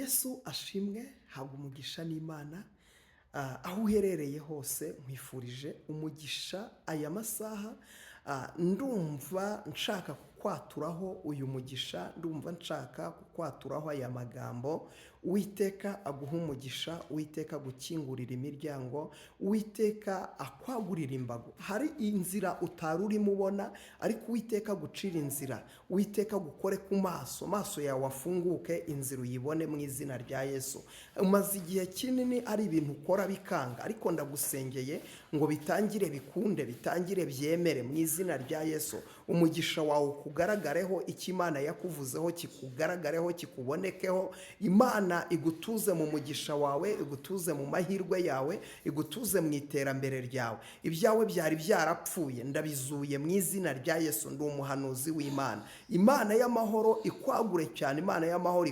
Yesu ashimwe, habwa umugisha n'Imana. Aho uherereye hose nkwifurije umugisha aya masaha. Ndumva nshaka kukwaturaho uyu mugisha, ndumva nshaka kukwaturaho aya magambo. Uwiteka aguha umugisha, Uwiteka agukingurira imiryango, Uwiteka akwagurira imbago. Hari inzira utari urimo ubona, ariko Uwiteka agucira inzira, Uwiteka agukore ku maso, maso yawe afunguke, inzira uyibone mu izina rya Yesu. Umaze igihe kinini ari ibintu ukora bikanga, ariko ndagusengeye ngo bitangire bikunde, bitangire byemere mu izina rya Yesu. Umugisha wawe ukugaragareho, icyo Imana yakuvuzeho kikugaragareho, kikubonekeho. Imana igutuze mu mugisha wawe, igutuze mu mahirwe yawe, igutuze mu iterambere ryawe. Ibyawe byari byarapfuye ndabizuye mu izina rya Yesu. Ndi umuhanuzi w'Imana. Imana y'amahoro ikwagure cyane, Imana y'amahoro.